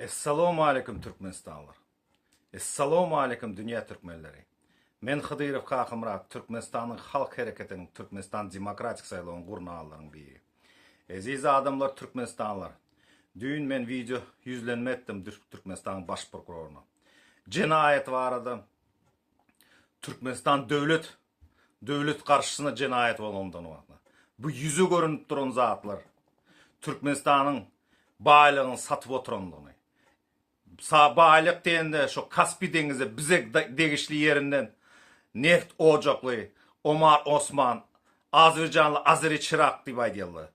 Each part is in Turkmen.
Essalawmaleýkum Türkmenistanlylar. Essalawmaleýkum dünýä türkmenleri. Men Hydyrow Kakamyrat Türkmenistanyň Halk Hereketiniň Türkmenistan Demokratik saýlawyň gurnalylaryň biri. Eziz adamlar Türkmenistanlylar. Düýn men wideo ýüzlenme etdim Türkmenistanyň baş prokuroryna. Jenaýat barada Türkmenistan döwlet döwlet garşysyna jenaýat bolandygyny barada. Bu ýüze görünip duran zatlar. Türkmenistanyň baýlygyny satyp oturandygyny. Sa baýlyk diýende şo Kaspi deňize bize degişli ýerinden neft ojakly Omar Osman, azerbaýjanly Azeri Çirak diýip aýdýarlar.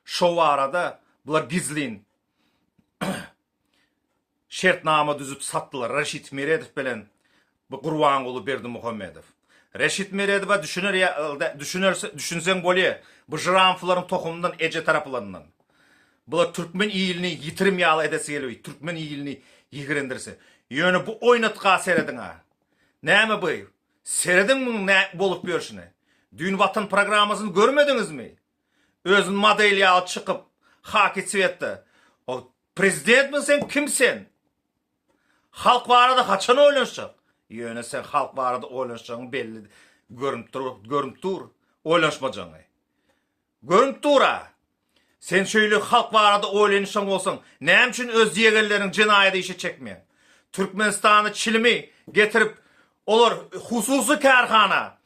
Şo barada bular gizlin Şertnama düzüp satdylar Reşit Meredow bilen bu Gurbanguly Berdimuhamedow. Reşit Meredowa düşüner ýa düşünerse düşünseň bolýa bu žramflaryň tohumyndan eje taraplaryndan. Bular türkmen ilini ýitirim ýaly edesi gelip türkmen ilini ýigrendirse. Ýöne bu oýnatga serediň-a. Näme bu? Serediň muň nä bolup ýörşüne. Düýn Watan programmasyny görmediňizmi? Özün model ýaly çykyp haki tswetde. O Prezidentmiň sen kim sen? Halk barada haçan oýlanşjak? Ýöne sen halk barada oýlanşjagyň belli görünip dur, görünip dur oýlanşmajagyňy. Görünip dur-a. Sen şeýle halk barada oýlanyşan bolsaň, näme üçin öz ýegenleriňi jenaýat işe çekmeýäň? Türkmenistana çilimi getirip, olar hususy kärhana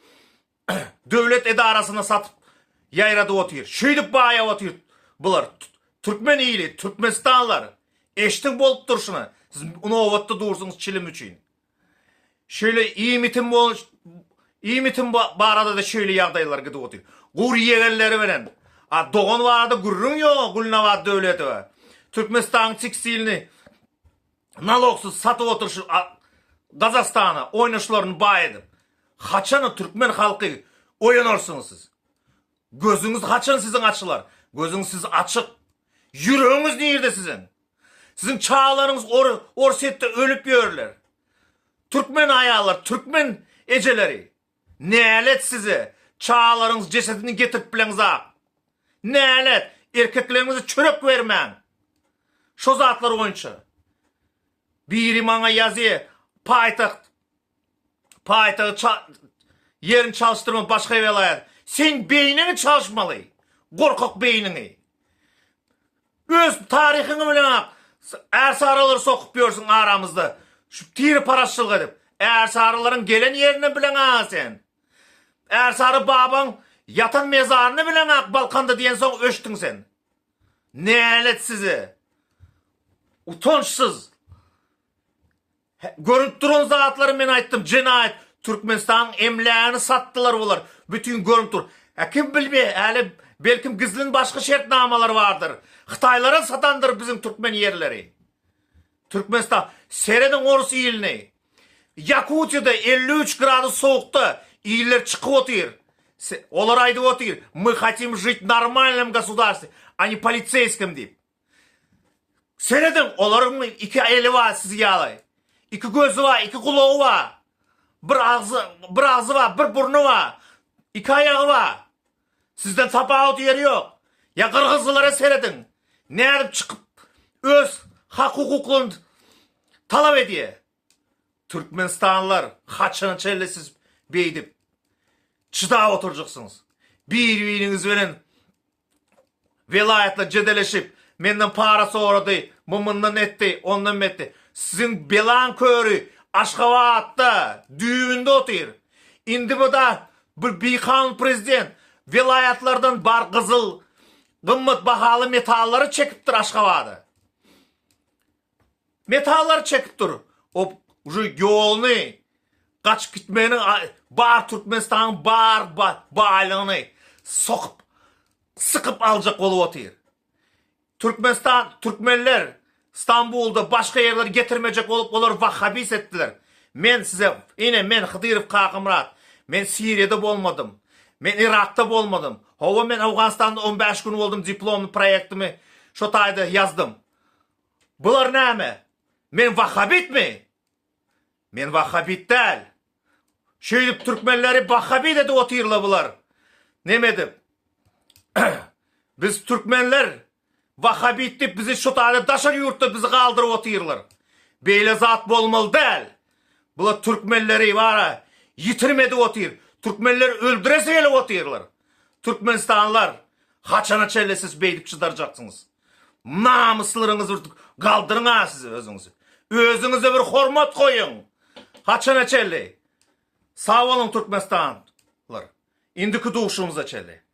Döwlet edarasyna satyp ýaýradyp otyr. Şeýdip baýap otyr bular. Türkmen ili, türkmenistanlylar eşdiň bolup durşuna. Siz nobatda dursuňyz çilim üçin. Şeýle iýmitim bol iýmitim barada-da şeýle ýagdaýlar gidip otyr. Gury ýegenleri bilen. A dogan barada gürrüň ýok Gülnabat Döwletowa. Türkmenistanyň tekstilini nalogsyz satyp oturyşy Gazagystana oýnaşlaryny baý edip. Haçan türkmen halky oýanarsyňyz siz? Gözüňiz haçan siziň açylar? Gözüňiz siz açyk. Ýüregiňiz nirde siziň? Siziň çagalaryňyz or Orsýetde ölüp ýörler. Türkmen aýallar, türkmen ejeleri. Nälet size! Çagalaryňyz jesedini getirip bileňzak. Nälet! Erkekleriňize çörek bermäň. Şo zatlar boýunça. Biri maňa ýazýa, paýtagt paýtagty ça ýerini çalyşdyrma başga welaýat. Seň beýniňi çalyşmaly. Gorkak beýniňi. Öz taryhyňy bileňak ärsaralary sokup ýörsüň aramyzda. Şu tireparazçylyk edip. Ärsaralaryň gelen ýerini bileňa sen. Ärsary babaň ýatan mezaryny bileňak Balkanda diýensoň öçdüň sen. Nälet size. Utançsyz. Görünip duran zatlary men aýtdym jenaýat Türkmenistanyň emlägini satdylar bular bütin görünip dur. Hä kim bilmeýär häli belkim gizlin başga şertnamalar bardyr. Hytaýlara satandyr biziň türkmen ýerleri. Türkmenistan serediň orus ilini. Ýakutiýada 53 gradus sowukda iller çykyp otyr. Olar aýdyp otyr, мы хотим жить в нормальном государстве, а не poliseýskim diýip. Serediň, olaryň iki eli bar siz ýaly. Iki gözi bar, iki gulagy bar. Bir agzy, bir agzy bar, bir burny bar. Iki aýagy bar. Sizden tapawut ýeri ýok. Ýa gyrgyzlylara serediň. Nädip çykyp öz hak-hukuklaryny talap edýär. Türkmenistanlylar haçana çenli siz beýdip çydap oturjaksyňyz? Bir-biriňiz bilen Welaýatlar jedeleşip, menden para sorady, bu mundan etdi, ondan etdi. Siziň belaň köri Aşgabatda, düýbünde otyr. Indi bu-da bir bikanun prezident welaýatlardan bar gyzyl, gymmat bahaly metallary çekipdir Aşgabada. Metallary çekip dur. O uje ýoluny gaçyp gitmegini bar Türkmenistanyň bar baýlygyny sokup sykyp aljak bolup otyr. Türkmenistan türkmenler Stambulda başga ýerlere getirmejek bolup olar wahhabist etdiler. Men size ine men Hydyrow Kakamyrat men Siriýada bolmadym. Men Irakda bolmadym. Hawa men Owganystanda 15 gün boldum diplomny proýektimi şo taýda ýazdym. Bular näme? Men wahhabitmi? Men wahhabit däl. Şeýdip türkmenleri wahhabit edip otyrlar bular. Neme edip? Biz türkmenler. Wahabit diýip bizi şu taýda daşary ýurtda bizi galdyryp otyrlar. Beýle zat bolmaly däl. Bular türkmenleri bara ýitirim edip otyr. Türkmenleri öldüresi gelip otyrlar. Türkmenistanlylar haçana çenli siz beýdip çydarjaksyňyz? Namyslyryňyzy bir galdyryň-a siz özüňizi. Özüňize bir hormat goýuň. Haçana çenli? Sag boluň Türkmenistanlylar. Indiki duşuşygymyza çenli.